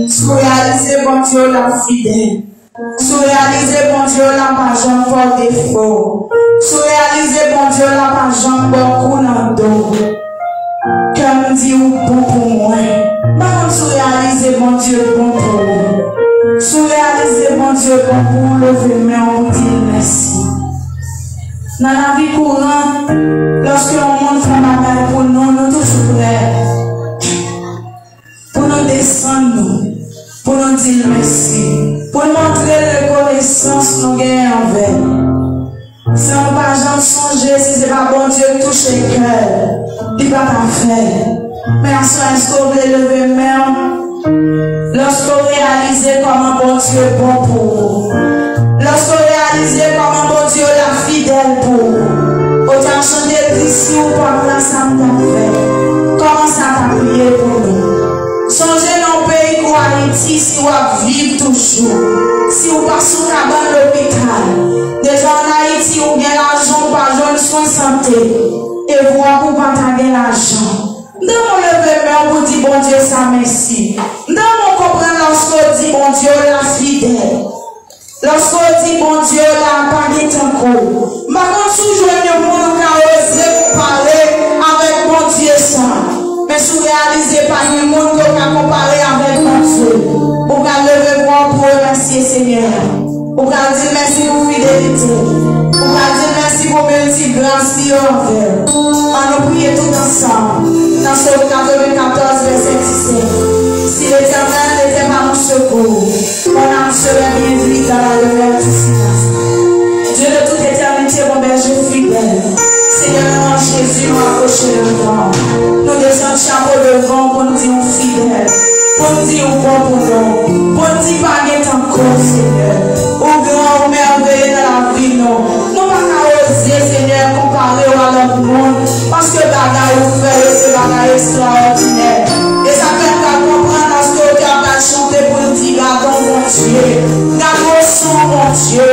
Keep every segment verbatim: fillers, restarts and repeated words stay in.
Si w reyalize Bondye w la fidèl. Si w reyalize Bondye w la pa janm fè w defo. Si w reyalize Bondye w la pa janm ba w kou nan do. Kè m di ou bon pou mwen. M pa konn si w reyalize Bondye bon pou ou. Si w reyalize Bondye bon pou ou, leve men w pou di l mèsi. Nan lavi kouran, lòske yon moun fè yon bagay pou nou, nou toujou prè pou nou desann nou, pou nou di l mèsi, pou nou montre l rekonesans nou genyen anvè l. San nou pa janm sonje, si se pa Bondye k touche kè l, li pa t ap fè l. Men aswè, èske w vle leve men w? Lòske w reyalize kòman Bondye bon pou ou, lòske w reyalize kòman Bondye w la fidèl pou ou, ou t ap chante l di, si w pa t la, sa m t ap fè? Kòman sa t ap ye pou nou? Sonje nan yon peyi kou Ayiti, si w ap viv toujou, si w pa sou kabann lopital, deja ann Ayiti, ou gen lajan, ou pa jwenn swen sante, e vwa pou w pa ta gen lajan. M ta renmen w leve men w pou di Bondye sa mèsi. M ta renmen w konprann lòske w di Bondye w la fidèl. Lòske w di Bondye w la pa gen tankou w. M pa konn si w jwenn yon moun ou ka oze konpare avèk Bondye sa. Men si w reyalize pa gen moun ke w ka konpare avèk Bondye, ou pral leve vwa w pou remèsye Senyè a. Ou pral di l mèsi pou fidelite l. Ou pral di l mèsi pou milti gras li yo anvè w. Ann nou priye tout ansanm nan Sòm katrevenkatòz, vèsè disèt. Si l'Éternel n'était pas mon secours, mon âme serait bien vite dans la demeure du Seigneur. Dieu de toute éternité, mon berger fidèle. Senyè, nan non Jezi, nou apwoche devan w. Nou desann chapo devan w pou n di w fidèl, pou n di w bon pou nou, pou n di pa gen tankou w, Senyè. Ou gran, ou mèveye nan lavi nou. Nou pa ka oze, Senyè, konpare w a lòt moun, paske bagay ou fè yo se bagay ekstraòdinè. E sa fè n pral konprann lòske otè a pral chante pou l di, gade yon Bondye, gade yon son Bondye.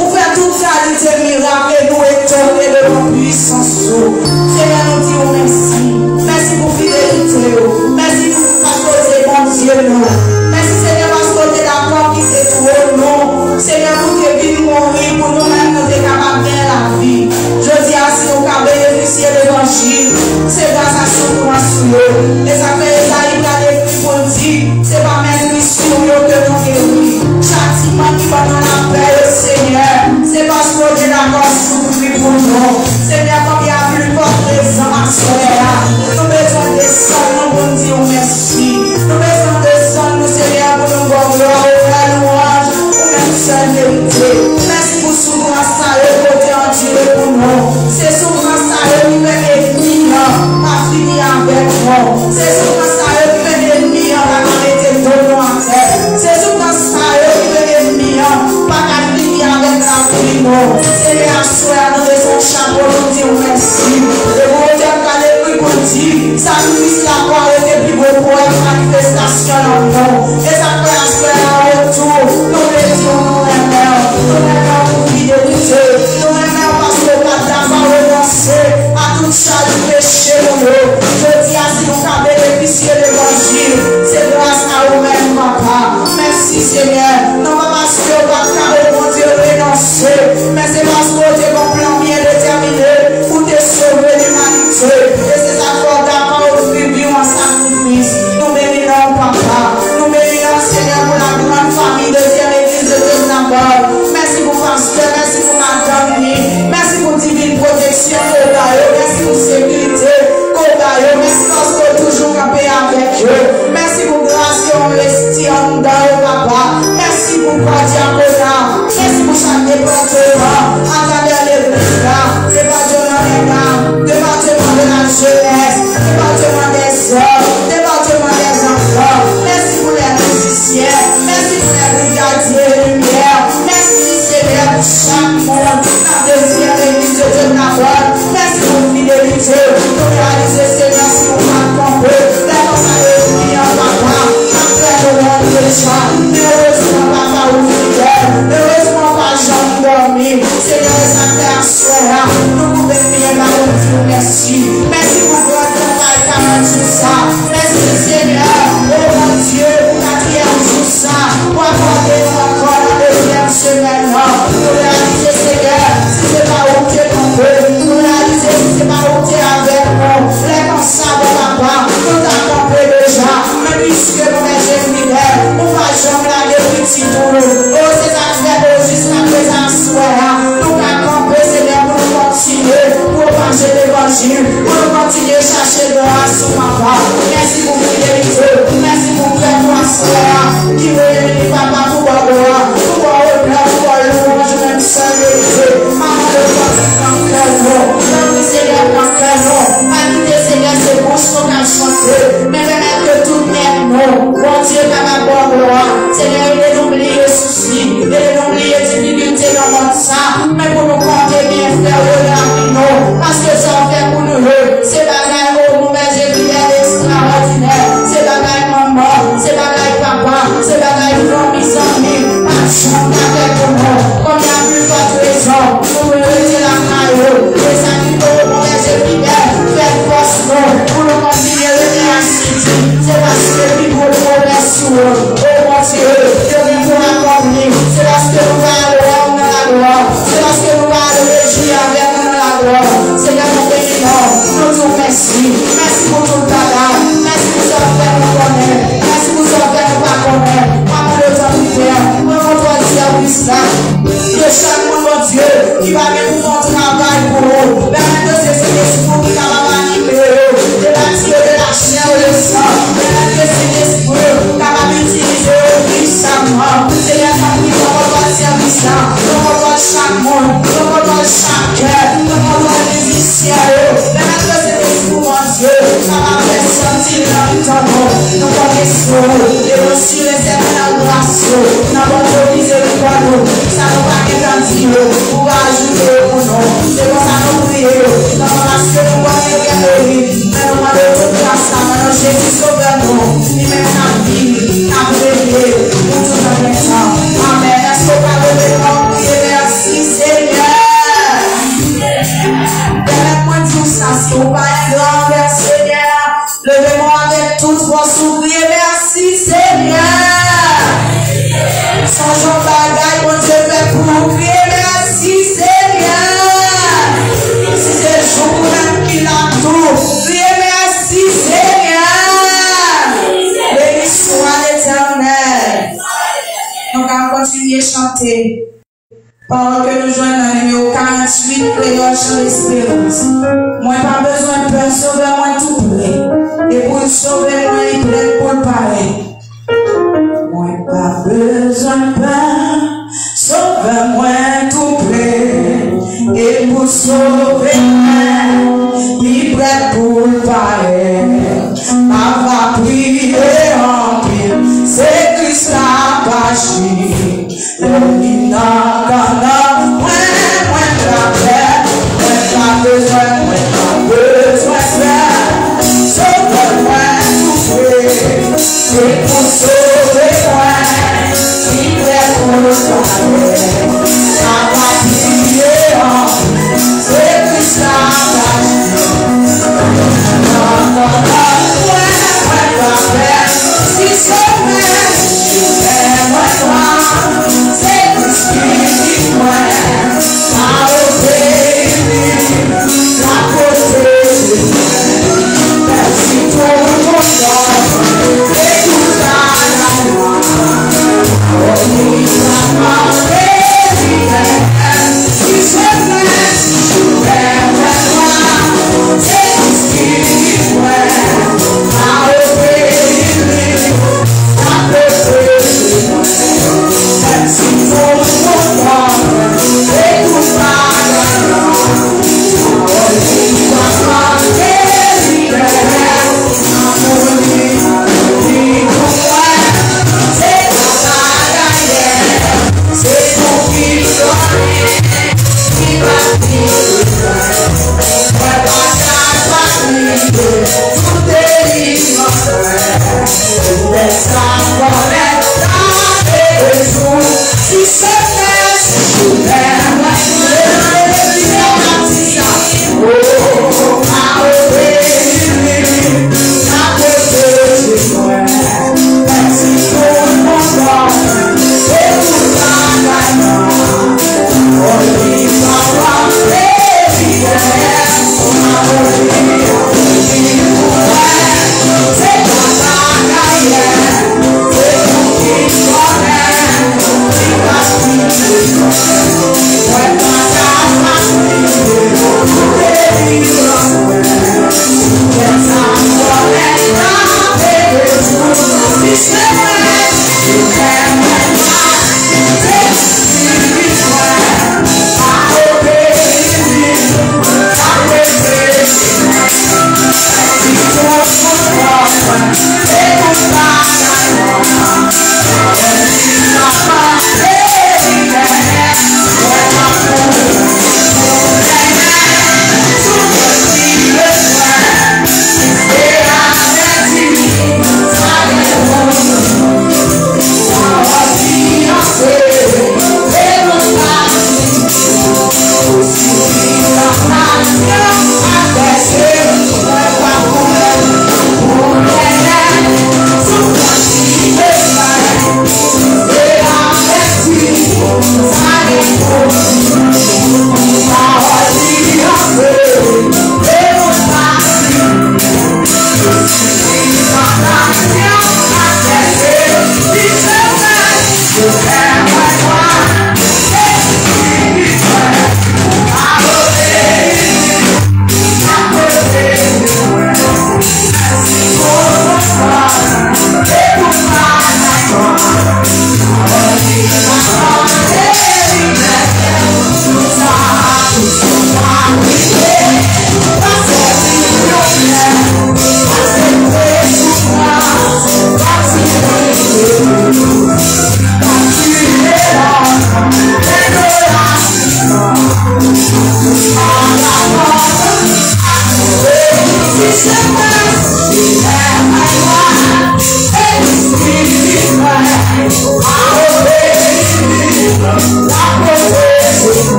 Ou fè tout kalite mirak e nou etone devan pwisans ou. Senyè, nou di w mèsi. Mèsi pou fidelite w. Mèsi pou paske w se Bondye nou. Mèsi, Senyè, paske w te dakò kite twòn nou. Senyè, pou te vin mouri pou nou menm, nou te kapab gen lavi. Jodi a, si nou ka benefisye levanjil, se gras a soufrans ou yo. E sa fè Ezayi pral ekri pou l di, se pa mètri sou yo ke nou geri. Chatiman ki ban nou lapè yo, Senyè, se paske w te dakò soufri pou nou. Senyè, konbyen a pli fò prezan aswè a? Nou bezwen desann nou pou n di w mèsi. Nou bezwen desann nou, Senyè, pou nou ba w glwa, ofè lwanj, ou menm sèl merite. Mèsi pou soufrans sa yo ke w te andire pou nou. Se soufrans sa yo ki fè enmi an pa fini avèk nou. Se soufrans sa yo ki fè enmi an pa ka mete do nou atè. Se soufrans sa yo ki fè enmi an pa ka fini avèk lavi nou. Senyè, aswè a, nou desann chapo nou di w mèsi. E pou otè a pral ekri pou l di, sakrifis lakwa rete pi gwo pwèv manifestasyon lanmou. E sa fè aswè a, an retou, nou vle di w nou renmen w. Nou renmen w pou fidelite. Nou renmen w paske w pa t dakò renonse a tout chaj peche nou yo. Jodi a, si nou ka benefisye levanjil, se gras a ou menm, Papa. Mèsi, Senyè. Non pa paske w pa t ka, o Bondye, renonse, men se paske w te gen yon plan byen detèmine pou w te sove limanite. E se sa k fè w dakò ofri vi w an sakrifis. Nou beni non w, Papa. Nou beni non w, Senyè, pou la grande famille de Dieu, Legliz de Dye Nabòl. Mèsi pou pastè, mèsi pou madanm li. Mèsi pou divin pwoteksyon ke w ba yo. Mèsi pou sekirite ke w ba yo. Mèsi paske w toujou kanpe avèk yo. Mèsi pou gras ke w envesti anndan yo, Papa. Mèsi pou kò dyakona. Mèsi pou chak depatman. Senyè, ede nou bliye sousi, ede nou bliye difikilte nan mond sa, men pou nou konte byenfè w yo nan lavi nou, paske sa w fè pou nou yo, se bagay, o, nou bèje fidèl, ekstraòdinè, se bagay manman, se bagay papa, se bagay fanmi, zanmi, pa janm ka fè pou nou. Kòm y a pli fòt rezon, nou dwe rete lakay ou. Se sa ki fè, o Bondye fidèl, fè fòs nou pou nou kontinye rete asidi. Se paske pi gwo pwomès ou, o Bondye, yo gen pou akonpli. Se paske nou va adore w nan ladwa. Se paske nou va rejwi avèk ou nan ladwa. Senyè, nou beni non, nou di w mèsi. Mèsi pou tout bagay. Mèsi pou sa w fè nou konnen. Mèsi pou sa w fè nou pa konnen. Mwen mande w tanpri, Pè, pran kontwòl sèvis la. De chak moun, Bondye, ki pa gen pou fè yon travay pou ou. Pèmèt ke se Sentespri w ki kapab anime yo, debati yo de lachè e le san. Pèmèt ke Sentespri w kapab itilize yo pwisamman. Senyè, tanpri, pran kontwòl sèvis la, pran kontwòl chak moun, pran kontwòl chak kè, pran kontwòl mizisyen yo. Pèmèt ke Sentespri w, Bondye, kapab fè santi l nan mitan nou. Nou konte sou ou e nou sire sèten nan gras ou, nan bondye mizerikòd ou, sa nou pa gentan di yo, ou va ajoute yo pou nou. Se konsa nou priye, nan non paske nou konnen yo gen merit, men nou mande tout gras la nan non Jezi Sovè nou, li menm k ap viv, k ap renye pou tout an gen tan. Amèn. Èske w ka leve men w, kriye mèsi, Senyè? Pèmèt mwen di w sa, si w pa engra anvè Senyè a, leve men w avèk tout fòs ou, kriye mèsi, Senyè. Sonje yon bagay Bondye fè pou ou, kriye mèsi, Senyè. Si se jouk ou menm ki la tou, kriye mèsi, Senyè. Beni swa Letènèl. Nou ka kontinye chante. Pawòl ke nou jwenn nan nimewo karanntuit, Kreyòl, Chan Lesperans. Mwen pa bezwen pè, Sovè mwen tou pre. E pou l sove mwen, li prèt pou l pare. Mwen pa bezwen pè, Sovè mwen tou pre. E pou l sove mwen, li prèt pou l pare. M ap priye anpil, se Kris la pa chwi. Lè li nan kannan mwen, mwen pa pè, mwen pa bezwen, mwen pa bezwen pè. Sovè mwen tou pre, se pou sove mwen, li prè pou l pare. M ap priye anpil, se Kris la pa chwi. Nan kannan mwen, mwen pa pè, si se mwen,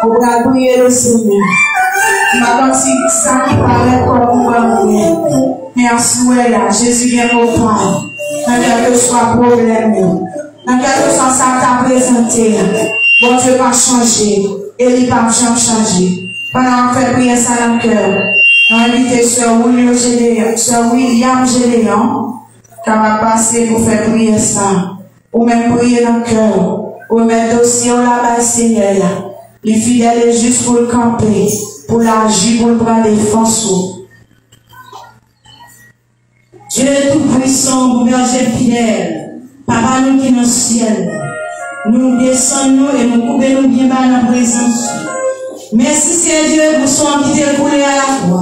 Ou pral priye Lesenyè. M ap santi sa ki parèt kòm yon banyè. Men aswè a, Jezi gen mo pa l nan kèlkeswa pwoblèm yo, nan kèlkeswa sa k ta prezante a. Bondye pa chanje, e li p ap janm chanje. Pandan w ap fè priyè sa nan kè w, nou envite sè Wilio Gédéon, sè William Gédéon, kapab pase pou fè priyè sa. Ou menm priye nan kè w, ou remèt dosye w la bay Senyè a. Li fidèl e jis pou l kanpe, pou l aji, pou l pran defans ou. Dieu Tout-Puissant, mon berger fidèle, Papa nou ki nan syèl, nou desann nou e nou koube nou byen ba nan prezans ou. Mèsi, Seyè Dye, pou san ki te koule a la kwa.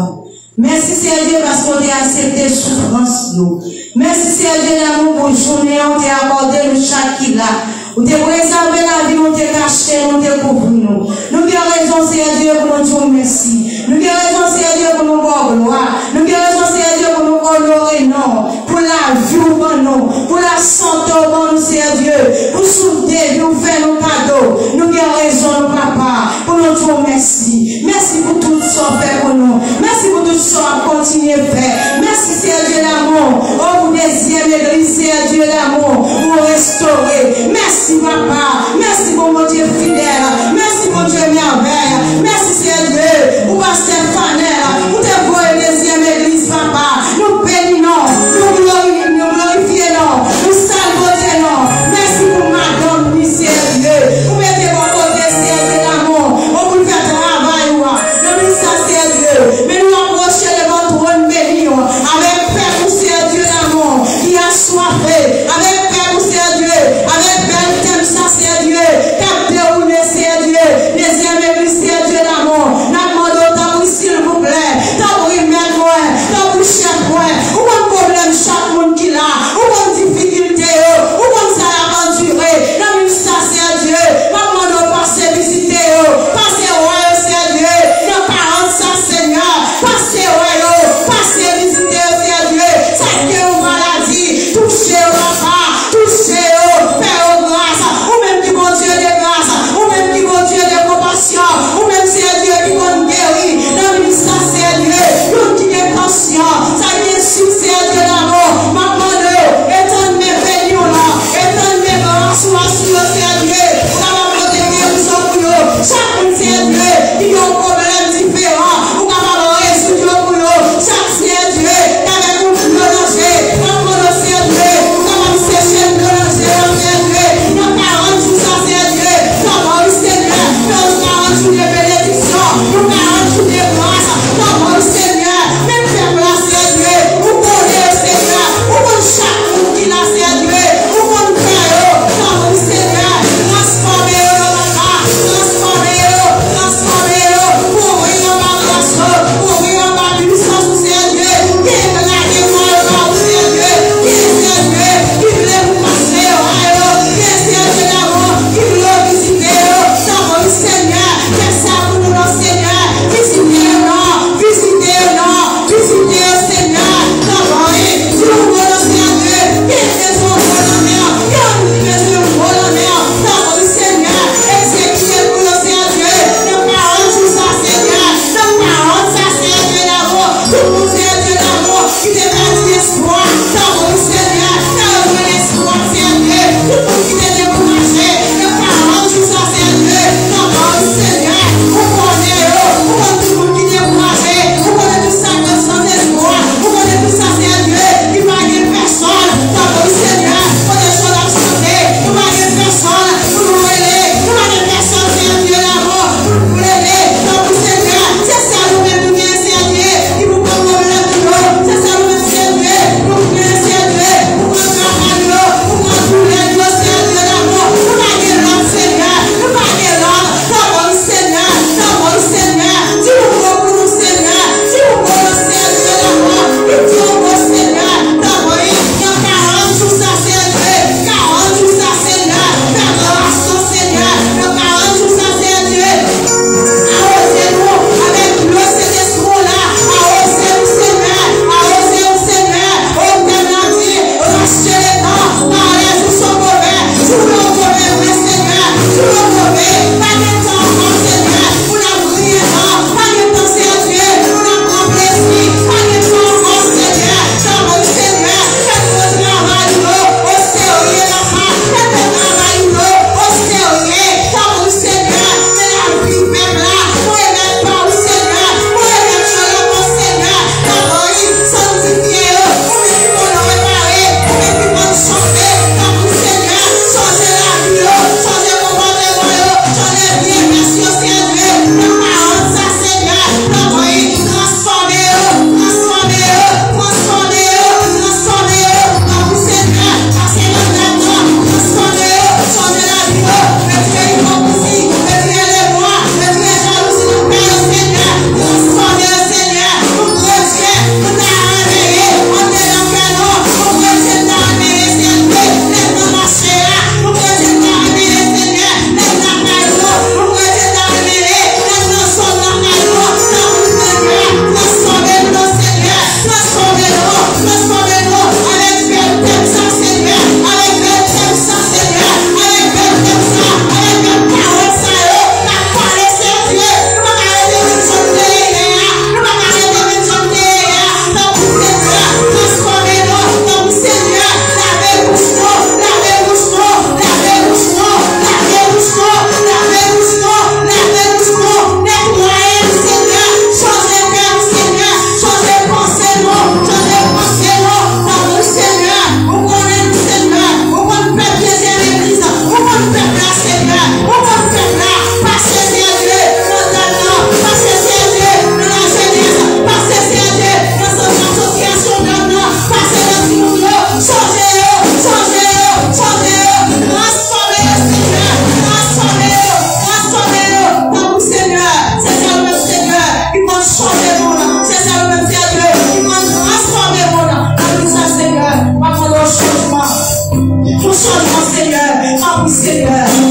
Mèsi, Seyè Dye, paske w te aksepte soufrans nou. Mèsi, Seyè Dye damou, pou jounen an w te akòde nou chak ki la. Ou te prezève lavi nou, ou te kache nou, ou te kouvri nou. Nou gen rezon, Seyè Dye, pou nou di w mèsi. Nou gen rezon, Seyè Dye, pou nou ba w glwa. Nou gen rezon, Seyè Dye, pou nou onore non w, pou lavi w ban nou, pou lasante w ban nou, Seyè Dye, pou souf de vi w fè nou kado. Nou gen rezon, nou, Papa, pou nou di w mèsi. Mèsi pou tout sa w fè pou nou. Mèsi pou tout sa w ap kontinye fè. Mèsi, Seyè Dye damou. O, pou dezyèm legliz, Seyè Dye damou, ou restore. Mèsi, Papa. Mèsi, bon Bondye fidèl. Mèsi, Bondye mèvèy. Mèsi, Seyè Dye, pou pastè Fanèl, pou te voye dezyèm legliz, Papa. Nou beni non w, nou glori-, nou glorifye non w, nou salvote non w. Mèsi pou madanm li, Seyè Dye, pou mete bò kote, Seyè Dye damou, o, pou l fè travay ou a. Nan minit sa, Seyè Dye, men nou apwoche devan twòn beni w, avèk pèp ou, Seyè Dye damou, ki aswafe, avèk pèp ou, Seyè Dye, avèk bèl tèm sa,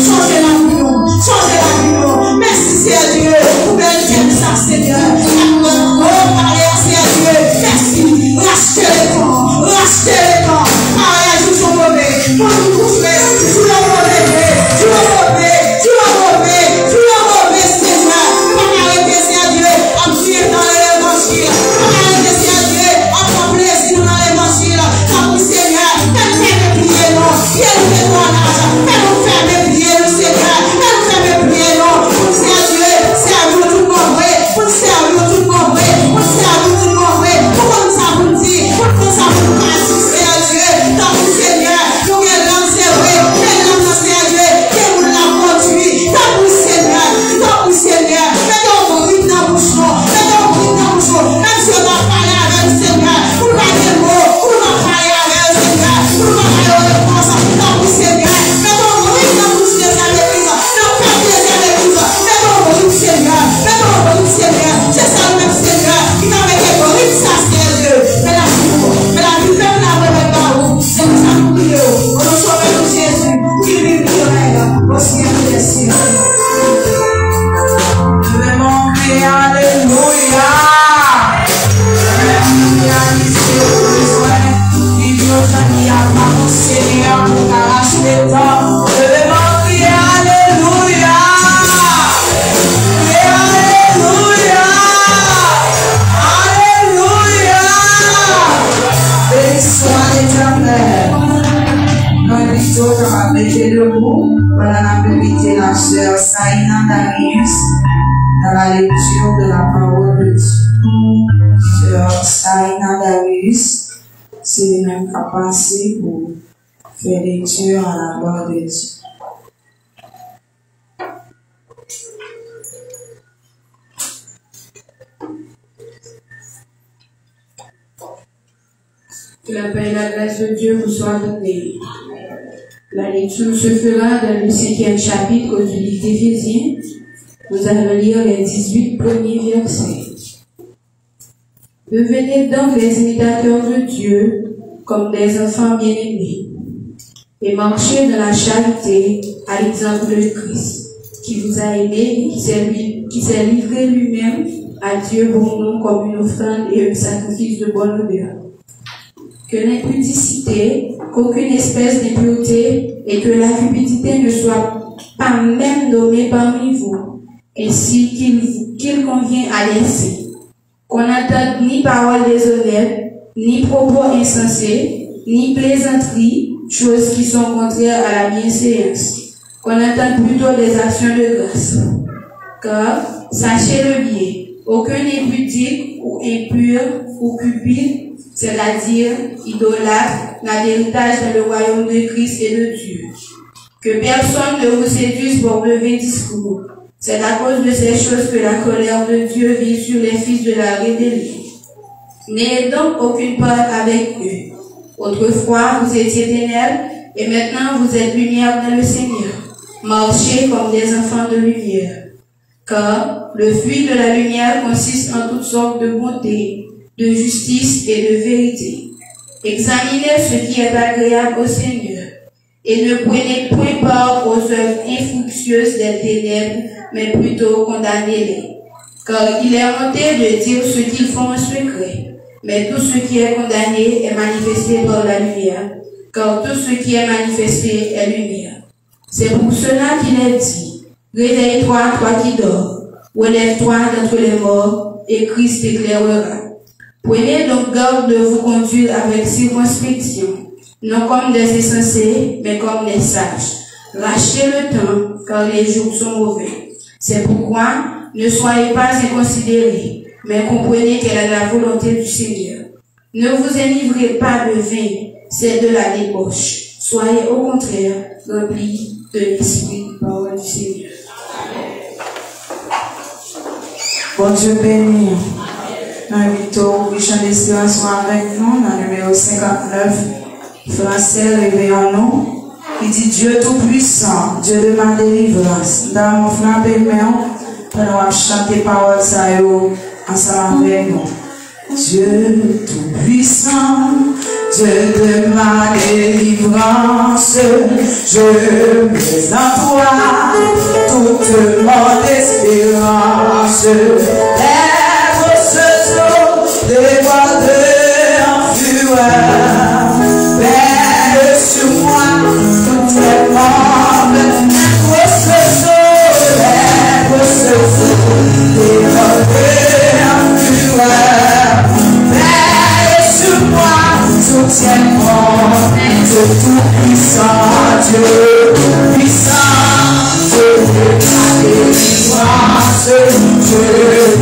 Chanje lavi nou. Chanje lavi nou. Mèsi, Seyè Dye, pou bèl tèm sa, Senyè. N ap mande, o, pale a, Seyè Dye. Mèsi. Rachte le tan. Rachte le tan. Parèy a jou son move. Pou nou koute, jou yo move, jou yo move, jou yo move, jou yo move, Senyè. Nou pa ka rete, Seyè Dye, ap kriye nan levanjil. Nou pa ka rete, Seyè Dye, ap pran plezi nou nan levanjil. Tanpri, Senyè, fè n fèmen pye nou. Pye nou te twò laj. Fè nou fèmen pye nou, Senyè. Fè nou fèmen pye nou. Pou n, Seyè Dye, sèvi w tout bon vre. Pou n sèvi w tout bon vre. Pou n sèvi w tout bon vre. Pou konn sa pou n di. Pou n konn sa pou n pa di, Seyè Dye. Tanpri, Senyè. Nou gen lang, se vre, men lang nan, Seyè Dye, gen moun l ap kondui. Tanpri, Senyè, tanpri, Senyè, mete yon brid nan bouch nou, mete yon brid nan bouch nou. Menm si yo t ap pale avè nou, Senyè, pou nou pa gen mo, pou nou pa pale avè yo, Senyè, pou nou pa ba yo repons. Tanpri, Senyè, mete yon brid nan bouch Dezalegliz, nan pèp Dezalegliz, mete yon brid, Senyè, mete yon brid, Senyè. Se sèl ou menm, Senyè, ki ka mete brid sa, Seyè Dye. Men lavi nou, men lavi pèp la, mwen mèt ba ou. Se pou sa nou priye w. O non Sovè nou Jezi, ki vin dirèk o Seyè dè syè. Leve men w, kriye, alelouya. Leve men w, kriye, alelouya. Li di yo jan li ap avanse, Senyè, pou ka rachte tan. Leve men w, kriye, alelouya. Kriye, alelouya. Alelouya. Beni swa Letènèl. Nou envite w kapab mete debou pandan n ap envite la sè Saïna Darius dans la lecture de la parole de Dieu. Sè Saïna Darius, se li menm k ap pase pou fè lekti a la glwa de Dye. Que la paix et la grâce de Dieu vous soient données. La lecture se fera dans le cinquième chapitre du livre d'Éphésiens. Nous allons lire les dix-huit premiers versets. Devenez donc les imitateurs de Dieu comme des enfants bien-aimés, et marchez dans la charité à l'exemple de Christ, qui vous a aimés, qui s'est lui- qui s'est livré lui-même à Dieu pour nous comme une offrande et un sacrifice de bonne odeur. Que l'impudicité, qu'aucune espèce d'impureté et que la cupidité ne soient pas même nommées parmi vous, ainsi qu'il qu'il convient à des saints. Qu'on n'entende ni parole déshonnête, ni propos insensés, ni plaisanterie, choses qui sont contraires à la bienséance. Qu'on entende plutôt des actions de grâce. Car, sachez-le bien, aucun impudique ou impur ou cupide, c'est-à-dire idolâtre, n'a d'héritage dans le royaume de Christ et de Dieu. Que personne ne vous séduise par de vains discours. C'est à cause de ces choses que la colère de Dieu vient sur les fils de la rébellion. N'ayez donc aucune part avec eux. Autrefois, vous étiez ténèbres, et maintenant vous êtes lumière dans le Seigneur. Marchez comme des enfants de lumière. Car le fruit de la lumière consiste en toutes sortes de bonté, de justice et de vérité. Examinez ce qui est agréable au Seigneur, et ne prenez point part aux œuvres infructueuses des ténèbres, mais plutôt condamnez-les. Car il est honteux de dire ce qu'ils font en secret, mais tout ce qui est condamné est manifesté par la lumière, car tout ce qui est manifesté est lumière. C'est pour cela qu'il est dit, réveille-toi, toi qui dors, relève-toi d'entre les morts, et Christ t'éclairera. Prenez donc garde de vous conduire avec circonspection, non comme des insensés, mais comme des sages. Rachez le temps, car les jours sont mauvais. C'est pourquoi ne soyez pas inconsidérés, mais comprenez quelle est la volonté du Seigneur. Ne vous enivrez pas de vin, c'est de la débauche. Soyez au contraire remplis de l'Esprit. Parole du Seigneur. Bondye beni. Nou envite w pou chante selebrasyon avèk nou nan nimewo senkantnèf, fransè, Réveillons-nous. Li di, Dieu tout-puissant, Dieu de ma délivrance. M ta renmen w frape men w pandan w ap chante pawòl sa yo ansanm avèk nou. Dieu tout-puissant, Dieu de ma délivrance, je mets en toi toute mon espérance. Lève ce jour, déborde en fureur. Veille sur moi, toutes les membres, lève ce jour, lève ce jour, déborde en fureur. Veille sur moi, soutiens-moi, Dieu tout-puissant, Dieu tout-puissant, Dieu de la délivrance, Dieu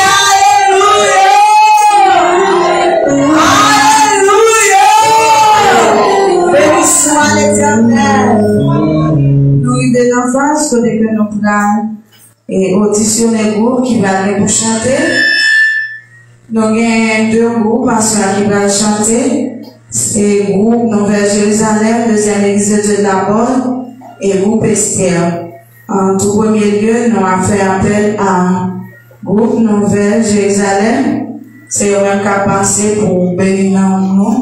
Alelouya! Alelouya! Beni swa Letènèl. Nou rive nan faz kote ke nou pral e odisyonnen gwoup ki pral gen pou chante. Nou gen de gwoup aswè a ki pral chante. Se gwoup Nouvèl Jerizalèm, Dezyèm Legliz de Dye de Lapòl, e gwoup Estè. An tou premye lye, nou ap fè apèl a gwoup Nouvèl Jerizalèm. Se yo menm k ap pase pou beni nanm nou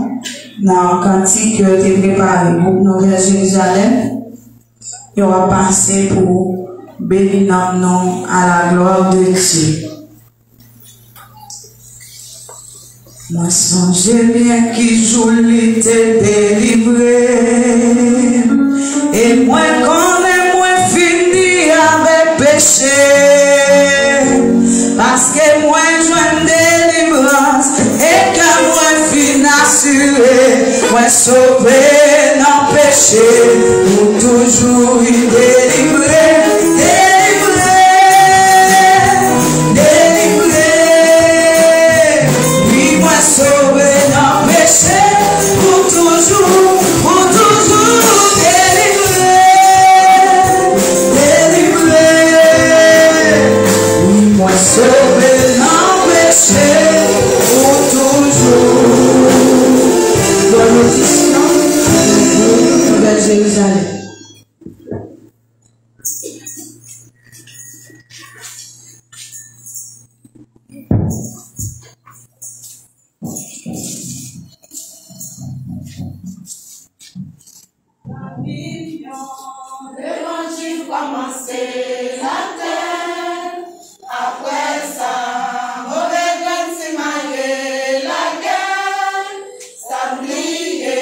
nan kantik yo te prepare. Gwoup Nouvèl Jerizalèm, yo ap pase pou beni nanm nou à la gloire de Dieu. Mwen sonje byen ki jou li te delivre m, e mwen konnen mwen fini avèk peche, paske mwen jwenn delivrans, e kè mwen fin asire, mwen sove nan peche, pou toujou delivre, delivre, delivre. Wi, mwen sove nan peche, pou toujou, pou toujou delivre, delivre. Wi, mwen sove nan peche, pou toujou. Bòn odisyon, Nouvèl Jerizalèm. Levanjil kòmanse latè, apre sa, move grenn simaye lagè, sa bliye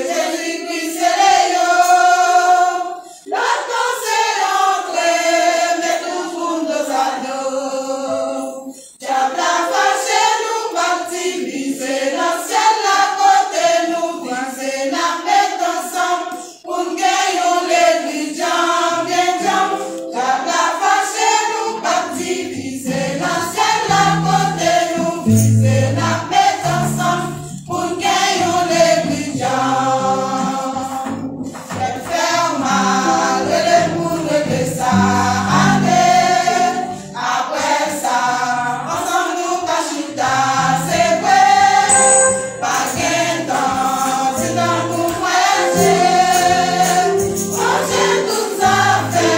Jezikri sele yo, lòt panse antre, met tout moun do sa do. Dyab la fache, nou p ap divize nan syèl la, kote nou vize n ap met ansanm pou n gen yon legliz djanm, byen djanm. Dyab la fache, nou p ap divize nan syèl la, kote nou vize n ap met ansanm pou n gen yon legliz djanm. Fè w mal, rele moun, regle sa, ale. Apre sa, ansanm nou ka chita, se vre. Pa gen tan, se tan pou vwayaje. Ranje tout zafè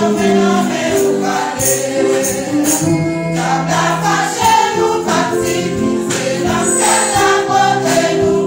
w, men nan men nou prale. Dyab la fache, nou p ap divize nan syèl la, kote nou